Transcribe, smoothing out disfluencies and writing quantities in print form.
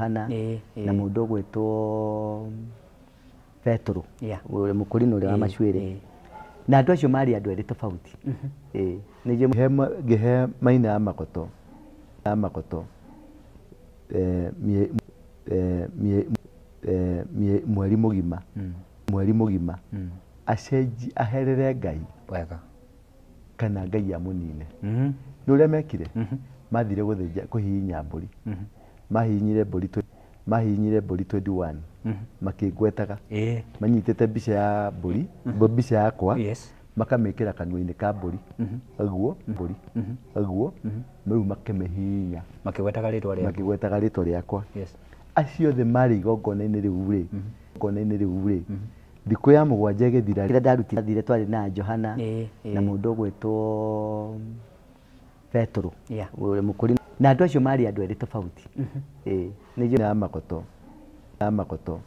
Hana na mũndũ ũgwĩtwo Petero, ũrĩa mũkũrinũ ũrĩa wa macuĩrĩ, na andũ acio marĩ andũ erĩ tofauti. Ĩĩ, nĩnjũĩ. Ngĩhe Maina ya Makoto, ya Makoto, mie, mie, mie, mweri mũgima, mweri mũgima acenji aherere Ngai wega kana Ngai amũnine. Nĩ ũrĩa mekire, mathire gũthĩnja, kũhihinya mbũri, mahihinyire mbũri, mahihinyire mbũri 21, makĩngwetaga, manyitĩte mbica ya mbũri, mbica yakwa, makamĩkĩra kanua-inĩ ka mbũri ũguo, mbũri ũguo, rĩu makĩmĩhihinya makĩgwetaga rĩtwa rĩaku, makĩgwetaga rĩtwa rĩakwa. Acio othe marĩ igongona-inĩ rĩu rĩ, igongona-inĩ rĩu rĩ, thikũ ya 7 ĩgĩthira, kĩrĩa ndarutire, thire twarĩ na Johana na mũndũ ũgwĩtwo Petero, ũrĩa mũkũrinũ, na andũ acio marĩ andũ erĩ tofauti. Ĩĩ, nĩnjũĩ. Ya Makoto, ya Makoto.